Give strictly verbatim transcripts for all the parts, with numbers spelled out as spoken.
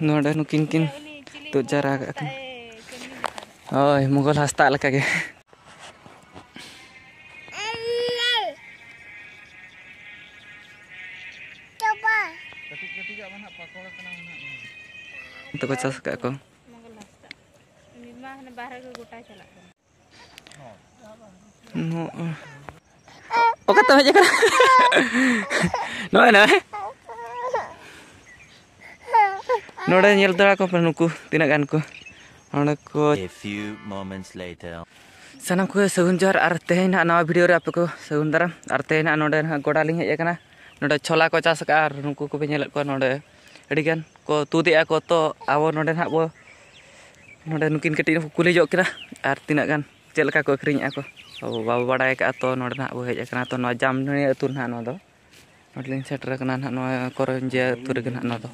ᱱᱚᱰᱮ ᱱᱩᱠᱤᱱ ᱠᱤᱱ ᱛᱩᱫ ᱡᱟᱣᱨᱟ ᱠᱟᱜ ᱠᱤᱱ᱾ ᱦᱳᱭ, ᱢᱩᱜᱚᱞ ᱦᱟᱸᱥᱫᱟ ᱞᱮᱠᱟᱜᱮ᱾ ᱛᱚᱠᱚ ᱪᱟᱥ ᱟᱠᱟᱫ ᱠᱚ᱾ ᱢᱚᱝᱜᱚᱞ ᱦᱟᱸᱥᱫᱟ᱾ ᱩᱱᱤ ᱢᱟ ᱦᱟᱱᱮ ᱵᱟᱦᱨᱮ ᱜᱮ ᱜᱚᱴᱟᱭ ᱪᱟᱞᱟᱜ ᱠᱟᱱᱟ᱾ ᱱᱚᱜᱼᱚᱭ᱾ ᱚᱠᱟᱛᱮᱢ ᱦᱮᱡ ᱟᱠᱟᱱᱟ? ᱱᱚᱜᱼᱚᱭ, ᱱᱚᱜᱼᱚᱭ᱾ ᱱᱚᱰᱮ ᱧᱮᱞ ᱫᱟᱲᱟ ᱠᱚᱯᱮ, ᱱᱩᱠᱩ ᱛᱤᱱᱟᱹᱜ ᱜᱟᱱ ᱠᱚ ᱱᱚᱰᱮ ᱠᱚ᱾ A few moments later. ᱥᱟᱱᱟᱢ ᱠᱚᱜᱮ ᱥᱟᱹᱜᱩᱱ ᱡᱚᱦᱟᱨ, ᱟᱨ ᱛᱮᱦᱮᱧ ᱱᱟᱦᱟᱜ ᱱᱟᱣᱟ video ᱨᱮ ᱟᱯᱮ ᱠᱚ ᱥᱟᱹᱜᱩᱱ ᱫᱟᱨᱟᱢ᱾ ᱟᱨ ᱛᱮᱦᱮᱧ ᱱᱟᱦᱟᱜ ᱱᱚᱰᱮ ᱱᱟᱦᱟᱜ ᱜᱚᱰᱟ ᱞᱤᱧ ᱦᱮᱡ ᱟᱠᱟᱱᱟ᱾ ᱱᱚᱰᱮ ᱪᱷᱚᱞᱟ ᱠᱚ ᱪᱟᱥ ᱟᱠᱟᱫᱼᱟ, ᱟᱨ ᱱᱩᱠᱩ ᱠᱚᱯᱮ ᱧᱮᱞᱮᱫ ᱠᱚᱣᱟ ᱱᱚᱰᱮ ᱟᱹᱰᱤᱜᱟᱱ ᱠᱚ ᱛᱩᱫᱮᱜᱼᱟ ᱠᱚ᱾ ᱛᱚ ᱟᱵᱚ ᱱᱚᱰᱮ ᱱᱟᱦᱟᱜ ᱵᱚ, ᱱᱚᱰᱮ ᱱᱩᱠᱤᱱ ᱠᱟᱹᱴᱤᱡ ᱠᱚ ᱠᱩᱞᱤ ᱧᱚᱜ ᱠᱤᱱᱟ, ᱟᱨ ᱛᱤᱱᱟᱹᱜ ᱜᱟᱱ ᱪᱮᱫ ᱞᱮᱠᱟ ᱠᱚ ᱟᱹᱠᱷᱨᱤᱧᱮᱜᱼᱟ ᱠᱚ, ᱟᱵᱚ ᱵᱟᱵᱚ ᱵᱟᱲᱟᱭ ᱟᱠᱟᱫᱼᱟ᱾ ᱛᱚ ᱱᱚᱰᱮ ᱱᱟᱦᱟᱜ ᱵᱚ ᱦᱮᱡ ᱟᱠᱟᱱᱟ, ᱛᱚ ᱱᱚᱣᱟ ᱡᱟᱢᱱᱤ ᱟᱹᱛᱩ ᱱᱟᱦᱟᱜ ᱱᱚᱣᱟ ᱫᱚ᱾ ᱱᱚᱰᱮ ᱞᱤᱧ ᱥᱮᱴᱮᱨ ᱟᱠᱟᱱᱟ ᱱᱟᱦᱟᱜ ᱱᱚᱣᱟ ᱠᱚᱨᱚᱧᱡᱤᱭᱟᱹ ᱟᱹᱛᱩ ᱨᱮᱜᱮ ᱱᱟᱦᱟᱜ ᱱᱚᱣᱟ ᱫᱚ᱾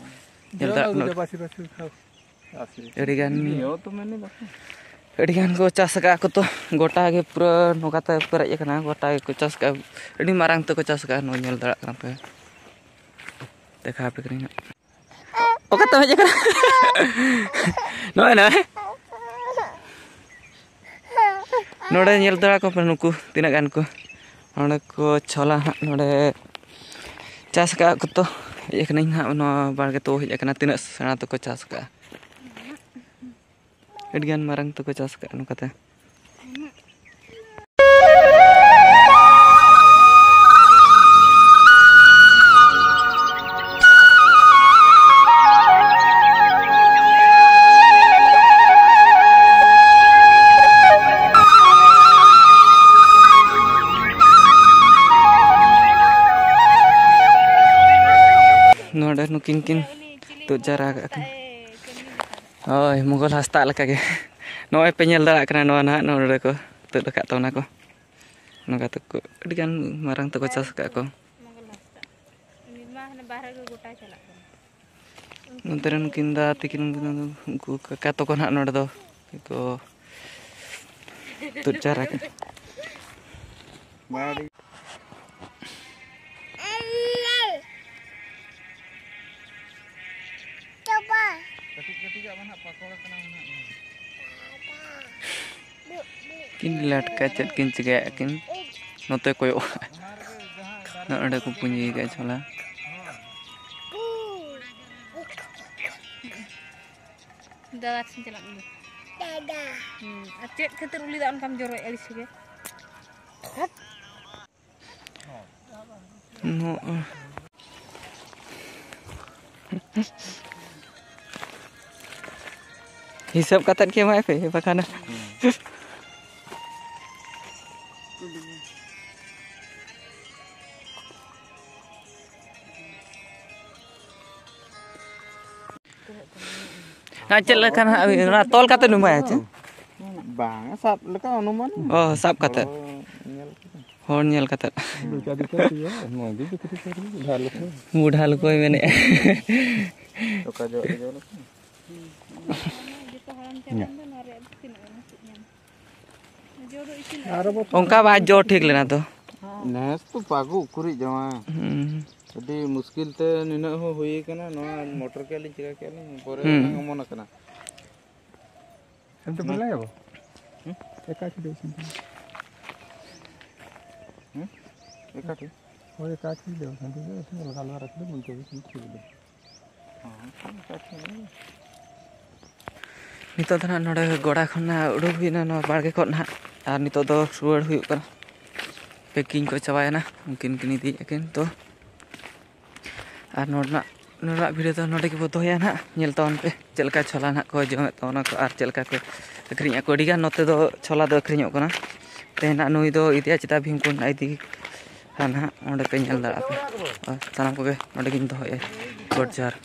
ᱧᱮᱞ ᱫᱟᱲᱮᱭᱟᱜ ᱠᱟᱱᱟ ᱟᱹᱰᱤ ᱜᱟᱱ, ᱟᱹᱰᱤ ᱜᱟᱱ ᱠᱚ ᱪᱟᱥ ᱟᱠᱟᱫᱼᱟ ᱠᱚ᱾ ᱛᱚ ᱜᱚᱴᱟ ᱜᱮ ᱯᱩᱨᱟᱹ ᱱᱚᱝᱠᱟᱛᱮ ᱯᱮᱨᱮᱡ ᱟᱠᱟᱱᱟ, ᱜᱚᱴᱟ ᱜᱮᱠᱚ ᱪᱟᱥ ᱟᱠᱟᱫᱼᱟ, ᱟᱹᱰᱤ ᱢᱟᱨᱟᱝ ᱛᱮᱠᱚ ᱪᱟᱥ ᱟᱠᱟᱫᱼᱟ᱾ ᱱᱚᱣᱟ ᱧᱮᱞ ᱫᱟᱲᱮᱭᱟᱜ ᱠᱟᱱᱟ ᱯᱮ, ᱫᱮᱠᱷᱟᱣ ᱟᱯᱮ ᱠᱟᱹᱱᱟᱹᱧ ᱦᱟᱸᱜ᱾ ᱚᱠᱟᱛᱮᱢ ᱦᱮᱡ ᱟᱠᱟᱱᱟ? ᱱᱚᱜᱼᱚᱭ, ᱱᱚᱜᱼᱚᱭ᱾ ᱱᱚᱰᱮ ᱧᱮᱞ ᱫᱟᱲᱟ ᱠᱚᱯᱮ, ᱱᱩᱠᱩ ᱛᱤᱱᱟᱹᱜ ᱜᱟᱱ ᱠᱚ ᱱᱚᱰᱮ ᱠᱚ ᱪᱷᱚᱞᱟ ᱦᱟᱸᱜ ᱱᱚᱰᱮ ᱪᱟᱥ ᱟᱠᱟᱫ ᱠᱚ᱾ ᱛᱚ ᱦᱮᱡ ᱟᱠᱟᱱᱟᱹᱧ ᱦᱟᱸᱜ, ᱱᱚᱣᱟ ᱵᱟᱲᱜᱮ ᱛᱚ ᱦᱮᱡ ᱟᱠᱟᱱᱟ, ᱛᱤᱱᱟᱹᱜ ᱥᱮᱬᱟ ᱛᱮᱠᱚ ᱪᱟᱥ ᱟᱠᱟᱫᱼᱟ᱾ ᱟᱹᱰᱤᱜᱟᱱ ᱢᱟᱨᱟᱝ ᱛᱮᱠᱚ ᱪᱟᱥ ᱟᱠᱟᱫᱼᱟ ᱱᱚᱝᱠᱟᱛᱮ᱾ ᱱᱚᱰᱮ ᱱᱩᱠᱤᱱ ᱠᱤᱱ ᱛᱩᱫ ᱡᱟᱣᱨᱟ ᱟᱠᱟᱫ ᱠᱤᱱ᱾ ᱦᱳᱭ, ᱢᱩᱜᱚᱞ ᱦᱟᱸᱥᱫᱟ ᱞᱮᱠᱟᱜᱮ᱾ ᱱᱚᱜᱼᱚᱭ ᱯᱮ ᱧᱮᱞ ᱫᱟᱲᱮᱭᱟᱜ ᱠᱟᱱᱟ, ᱱᱚᱣᱟ ᱱᱟᱦᱟᱜ ᱱᱚᱰᱮ ᱠᱚ ᱛᱩᱫ ᱟᱠᱟᱫ ᱛᱟᱵᱚᱱᱟ ᱠᱚ᱾ ᱱᱚᱝᱠᱟ ᱛᱮᱠᱚ ᱟᱹᱰᱤᱜᱟᱱ ᱢᱟᱨᱟᱝ ᱛᱮᱠᱚ ᱪᱟᱥ ᱟᱠᱟᱫ ᱠᱚ᱾ ᱢᱚᱝᱜᱚᱞ ᱦᱟᱸᱥᱫᱟ᱾ ᱩᱱᱤ ᱢᱟ ᱦᱟᱱᱮ ᱵᱟᱦᱨᱮ ᱜᱮ ᱜᱚᱴᱟᱭ ᱪᱟᱞᱟᱜ ᱠᱟᱱᱟ᱾ ᱱᱚᱛᱮ ᱨᱮ ᱱᱩᱠᱤᱱ ᱫᱟ ᱛᱟᱹᱠᱤᱱ, ᱩᱱᱠᱩ ᱠᱟᱠᱟ ᱛᱟᱠᱚ ᱱᱟᱦᱟᱜ ᱱᱚᱰᱮ ᱫᱚ ᱠᱚ ᱛᱩᱫ ᱡᱟᱣᱨᱟ ᱠᱟᱱᱟ᱾ ᱠᱤᱱ ᱞᱟᱴᱠᱟ ᱪᱮᱫ ᱠᱤᱱ ᱪᱤᱠᱟᱹᱭᱮᱫ ᱠᱤᱱ? ᱱᱚᱛᱮ ᱠᱚᱭᱚᱜ᱾ ᱱᱚᱜᱼᱚ ᱱᱚᱸᱰᱮ ᱠᱚ ᱯᱩᱸᱡᱤ ᱟᱠᱟᱫ ᱪᱷᱚᱞᱟ᱾ ᱫᱟᱫᱟ ᱴᱷᱮᱱ ᱪᱟᱞᱟᱜ ᱢᱮ᱾ ᱫᱟᱫᱟ᱾ ᱦᱩᱸ, ᱟᱨ ᱪᱮᱫ ᱠᱷᱟᱹᱛᱤᱨ ᱩᱞᱤ ᱫᱟᱜ ᱚᱱᱠᱟᱢ ᱡᱚᱨᱚᱭᱮᱫᱼᱟ ᱟᱹᱲᱤᱥ ᱜᱮ? ᱱᱚᱜᱼᱚᱭ᱾ ᱦᱤᱥᱟᱹᱵ ᱠᱟᱛᱮᱫ ᱜᱮ ᱮᱢᱟᱭ ᱯᱮ, ᱵᱟᱠᱷᱟᱱ᱾ ᱟᱨ ᱪᱮᱫ ᱞᱮᱠᱟ ᱱᱟᱦᱟᱜ ᱚᱱᱟ ᱛᱚᱞ ᱠᱟᱛᱮᱫ ᱮᱢᱟᱭᱟ ᱪᱮ? ᱵᱟᱝ, ᱥᱟᱵ ᱞᱮᱠᱟ ᱚᱱᱩᱢᱟᱱ᱾ ᱚ, ᱥᱟᱵ ᱠᱟᱛᱮᱫ᱾ ᱦᱚᱲ ᱧᱮᱞ ᱠᱟᱛᱮᱫ᱾ ᱦᱚᱲ ᱧᱮᱞ ᱠᱟᱛᱮᱫ᱾ ᱫᱩ ᱪᱟᱨ ᱫᱤᱱ ᱠᱷᱟᱱ ᱦᱩᱭᱩᱜᱼᱟ, ᱢᱚᱡᱽ ᱜᱮ ᱡᱩᱛ ᱠᱟᱛᱮ ᱪᱟᱹᱞᱩ, ᱵᱩᱰᱷᱟ ᱞᱚᱠᱚ᱾ ᱵᱩᱰᱷᱟ ᱞᱚᱠᱚᱭ ᱢᱮᱱᱮᱫᱼᱟ᱾ ᱚᱠᱟ ᱡᱚᱜ ᱨᱮ ᱡᱚ ᱞᱮᱠᱟ? ᱡᱚᱛᱚ ᱦᱟᱲᱟᱢ ᱪᱟᱵᱟᱭᱮᱱ ᱫᱚ, ᱱᱚᱣᱟ ᱨᱮᱭᱟᱜ ᱫᱚ ᱛᱤᱱᱟᱹᱜ ᱜᱟᱱ ᱦᱚᱸ ᱧᱟᱢ? ᱡᱚ ᱫᱚ ᱤᱥᱤᱱ ᱟᱨ ᱵᱚ ᱚᱱᱠᱟ ᱵᱟᱭ ᱡᱚ ᱴᱷᱤᱠ ᱞᱮᱱᱟ ᱛᱚ᱾ ᱱᱮᱥ ᱛᱚ ᱯᱟᱹᱜᱩ ᱩᱠᱩᱨᱤᱡ ᱡᱟᱶᱟᱭ᱾ ᱦᱩᱸ᱾ ᱟᱹᱰᱤ ᱢᱩᱥᱠᱤᱞ ᱛᱮ ᱱᱤᱱᱟᱹᱜ ᱦᱚᱸ ᱦᱩᱭ ᱠᱟᱱᱟ, ᱱᱚᱣᱟ ᱢᱚᱴᱚᱨ ᱠᱮᱫ ᱞᱤᱧ, ᱪᱤᱠᱟᱹ ᱠᱮᱫ ᱞᱤᱧ, ᱯᱚᱨᱮ ᱦᱩᱸ᱾ ᱮᱱᱟᱝ ᱚᱢᱚᱱ ᱟᱠᱟᱱᱟ᱾ ᱮᱱᱛᱮ ᱵᱚᱞᱮ ᱭᱟᱵᱚ? ᱦᱩᱸ? ᱮᱠᱟᱭ ᱪᱷᱩᱴᱟᱹᱣ ᱥᱟᱱᱛᱟᱲ᱾ ᱦᱩᱸ? ᱮᱠᱟᱴᱷᱤ? ᱦᱳᱭ, ᱮᱠᱟᱭ ᱪᱷᱩᱴᱟᱹᱣ ᱥᱟᱱᱛᱟᱲ᱾ ᱜᱟᱞᱢᱟᱨᱟᱣ ᱠᱟᱛᱮ ᱵᱚᱱ ᱪᱟᱵᱟ ᱠᱮᱫᱟ᱾ ᱦᱚᱸ, ᱮᱠᱟᱴᱷᱤ᱾ ᱱᱤᱛᱚᱜ ᱫᱚ ᱱᱟᱦᱟᱜ ᱱᱚᱰᱮ ᱜᱚᱰᱟ ᱠᱷᱚᱱ ᱱᱟᱦᱟᱜ ᱩᱰᱩᱠ ᱦᱩᱭᱱᱟ, ᱱᱚᱣᱟ ᱵᱟᱲᱜᱮ ᱠᱷᱚᱱ ᱱᱟᱦᱟᱜ, ᱟᱨ ᱱᱤᱛᱚᱜ ᱫᱚ ᱨᱩᱣᱟᱹᱲ ᱦᱩᱭᱩᱜ ᱠᱟᱱᱟ᱾ ᱯᱮᱠᱤᱝ ᱠᱚ ᱪᱟᱵᱟᱭᱮᱱᱟ, ᱩᱱᱠᱤᱱ ᱠᱤᱱ ᱤᱫᱤᱭᱮᱫᱼᱟ ᱠᱤᱱ᱾ ᱛᱚ, ᱟᱨ ᱱᱚᱰᱮᱱᱟᱜ, ᱱᱚᱰᱮᱱᱟᱜ ᱵᱷᱤᱰᱤᱭᱳ ᱫᱚ ᱱᱚᱰᱮ ᱜᱮᱵᱚ ᱫᱚᱦᱚᱭᱟ ᱱᱟᱦᱟᱜ᱾ ᱧᱮᱞ ᱛᱟᱵᱚᱱ ᱯᱮ ᱪᱮᱫ ᱞᱮᱠᱟ ᱪᱷᱚᱞᱟ ᱱᱟᱦᱟᱜ ᱠᱚ ᱡᱚᱢᱮᱫ ᱛᱟᱵᱚᱱᱟ ᱠᱚ ᱟᱨ ᱪᱮᱫ ᱞᱮᱠᱟ ᱠᱚ ᱟᱹᱠᱷᱨᱤᱧᱮᱫᱼᱟ ᱠᱚ᱾ ᱟᱹᱰᱤᱜᱟᱱ ᱱᱚᱛᱮ ᱫᱚ ᱪᱷᱚᱞᱟ ᱫᱚ ᱟᱹᱠᱷᱨᱤᱧᱚᱜ ᱠᱟᱱᱟ᱾ ᱛᱮᱦᱮᱧ ᱱᱟᱦᱟᱜ ᱱᱩᱭ ᱫᱚ ᱤᱫᱤᱭᱟ ᱪᱮᱫᱟᱜ ᱵᱷᱤᱢᱠᱩᱱᱰ ᱱᱟᱦᱟᱜ ᱤᱫᱤ ᱟᱨ ᱱᱟᱦᱟᱜ ᱚᱸᱰᱮ ᱯᱮ ᱧᱮᱞ ᱫᱟᱲᱮᱭᱟᱜᱼᱟ ᱯᱮ᱾ ᱟᱨ ᱥᱟᱱᱟᱢ ᱠᱚᱜᱮ ᱱᱚᱰᱮ ᱜᱤᱧ ᱫᱚᱦᱚᱭᱮᱫᱼᱟ᱾ ᱜᱚᱰ ᱡᱚᱦᱟᱨ᱾